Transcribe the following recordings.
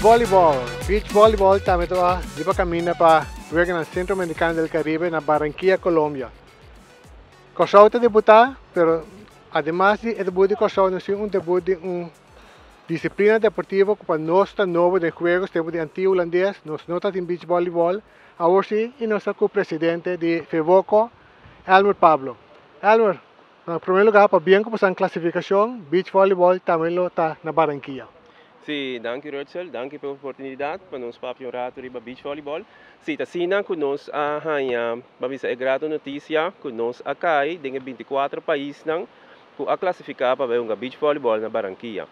Volleyball. Beach volleyball tambe ta riba kaminda pa Weganan Centroamericano del Caribe na Barranquilla, Colombia. Kòrsou ta debutá, pero ademas di e debut di Kòrsou nos tin un debut di un disiplina deportivo ku pa nos ta nobo den juegos tempu di Antia Hulandes nos no tatin beach volleyball. Awor si i nos ta ku presidente di FEVOKO, Elmer Pablo. Elmer, na promé lugá pabien ku boso klasifikashon, beach volleyball tambe lo ta na Barranquilla. Si, danki Rutzel, danki pa e oportunidat pa nos papia un ratu riba beach volleyball. Si, ta asina ku nos a haña, ban bisa e grato notisia ku nos a kai den e 24 paisnan ku a klasifiká pa bai hunga beach volleyball na Barranquilla.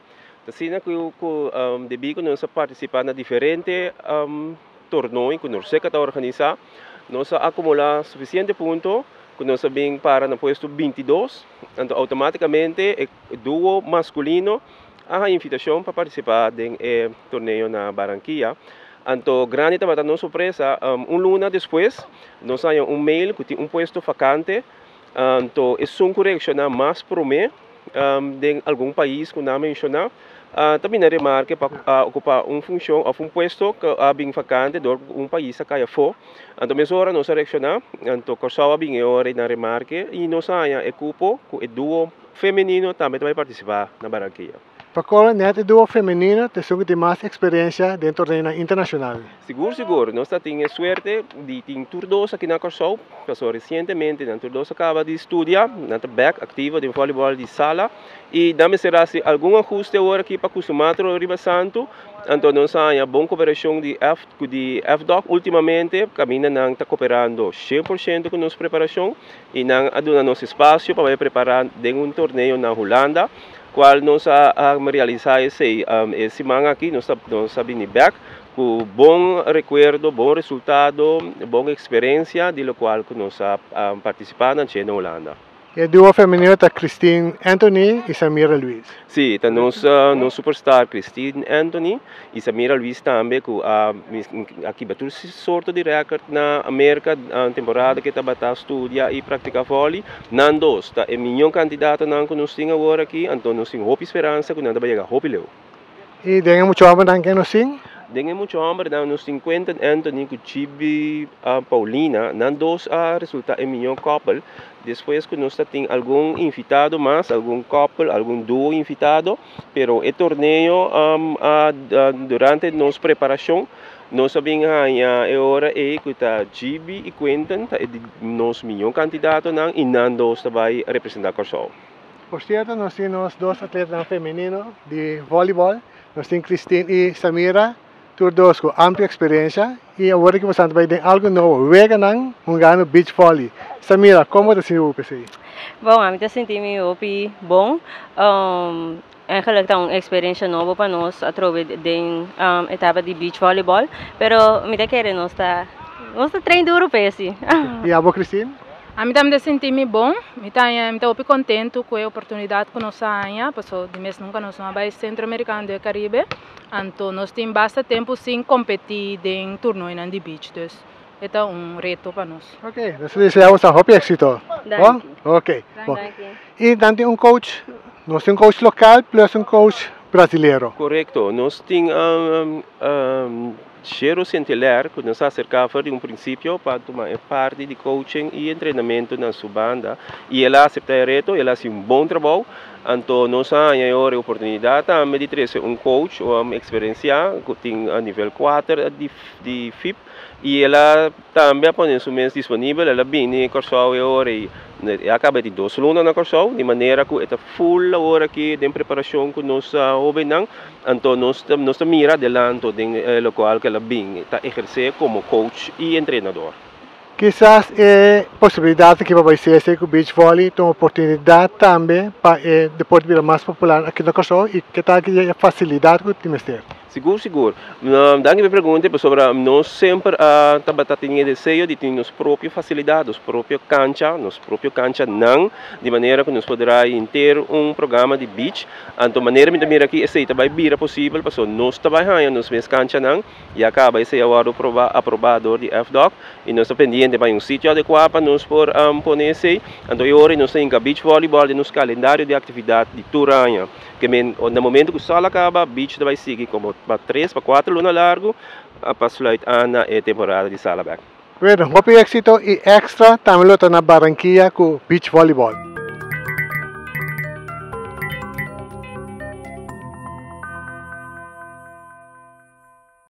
Ta asina ku debí ku nos a partisipá na diferente torneo ku NORCECA ta organisá, nos a akumulá sufisiente punto ku nos a bin para na puesto 22, anto outomátikamente e duo maskulino a invitashon pa partisipá den e torneo na Barranquilla. Anto grandi tabata nos sorpresa, un luna despues, nos a haña un mail ku tin un puesto vakante, anto esun ku reakshoná mas promé den algun pais ku nan a menshoná, tambe na remarke pa okupá un funshon òf un puesto ku a bin vakante dor un pais a kai afó. Anto mesora nos a reakshoná, anto Kòrsou a bin e ora na remarke i nos a haña e kupo ku e duo femenino tambe ta bai partisipá na Barranquilla. Pa kòrda nèt e duo femenino ta esun ku tin mas eksperensia den torneo internashonal. Sigur, sigur. Nos tin e suerte di tin tur dos aki na Kòrsou. Pasó resientemente nan tur dos a kaba di studia, nan ta bèk aktivo den voleibol di sala i nan mester hasi algun ahuste awor aki pa kustumá riba santu. Anto nos a haña bon koperashon di F di FDOK últimamente, kaminda nan ta kooperando 100% ku nos preparashon i nan a duna nos espasio pa bai prepará den un torneo na Hulanda, kual nos a realisá esei e siman aki. Nos a bini bèk ku bon rekuerdo, bon resultado, bon eksperensia di lokual ku nos a partisipá na Hulanda. E duo femenino ta Christine Anthony i Samira Luiz. Si, ta nos superstar Christine Anthony i Samira Luiz tambe, ku a kibra tur sorto di rèkòrt na Amérika temporada ku e tabata studia i praktiká vòlei. Nan dos ta e mihó kandidatonan ku nos tin awor aki, anto nos tin hopi speransa ku nan ta bai yega hopi leu. I den mucha hòmbernan ken nos tin? Den e mucha hòmbernan nos tin Quentin Anthony ku Chibi Paulina, nan dos a resultá e mihó couple. Despues ku nos tin algun invitado mas, algun couple, algun duo invitado, pero e torneo durante nos preparashon nos a bin haña e ora ei ku ta Gibi i Quentin ta nos mihó kandidatonan i nan dos ta bai representá Kòrsou. Por sierto, nos tin dos atletanan femenino di voleibol, nos tin Christine i Samira, tur dos ku amplio eksperensia i awor ku boso ta bai den algu nobo, weganan hungando beach volley. Samira, kon bo ta sinti bo p'esei? Bon, ami ta sinti mi hopi bon. Eigenlijk ta un eksperensia nobo pa nos atrobe den etapa di beach volleyball, pero mi ta kere nos ta train duru pa esei. I abo, Christine? Ami tambe ta sinti mi bon, mi ta hopi kontentu ku e oportunidat ku nos a haña, pasobra di mes nunka nos no a bai Centroamericano del Caribe, anto nos tin basta tempu sin kompetí den torneonan di beach, dus e ta un reto pa nos. Ok, nos ta deseá boso hopi éksito. Bon? Ok. Bon. I nan tin un coach, nos tin un coach lokal plus un coach brasilero. Korekto, nos tin Chero Senteler, ku nos a aserká for di un prinsipio pa tuma e parti di coaching i entrenamentu na su banda i el a aseptá e reto, el a hasi un bon trabou. Anto nos a haña e oportunidat tambe di trese un coach eksperensiá ku tin a nivel 4 di FIP i el a tambe a pone su mes disponibel, el a bini Kòrsou e ora i a kaba di 2 luna na Kòrsou, di manera ku e ta full awor aki den preparashon ku nos hóbennan. Anto nos ta mira adelanto den lokual ku el a bin ta ehersé komo coach i entrenador. Kisas e posibilidat ku bai ser ku beach volley ta un oportunidat tambe pa e deporte bira mas popular aki na Kòrsou i ke tal ku e fasilidat ku tin mester? Sigur, sigur. Danki pa e pregunta, pasobra nos semper tabata tin e deseo di tin nos propio fasilidat, nos propio kancha, nos propio kanchanan, di manera ku nos por drai henter un programa di beach. Anto manera mi ta mira aki esei ta bai bira posibel, pasobra nos ta bai haña nos mes kanchanan, ya kaba esei a wòrdu aprobá dor di FDOK i nos ta pendiente pa un sitio adekuá pa nos por pone esei. Anto e ora nos ta hinka beach volleyball den nos kalendario di aktividat di tur aña. Ke men, na momento ku sala kaba, beach ta bai sigui komo pa 3 pa 4 luna largu pa sluit aan na e temporada di sala bèk. Bueno, hopi éksito i Extra tambe lo ta na Barranquilla ku beach volleyball.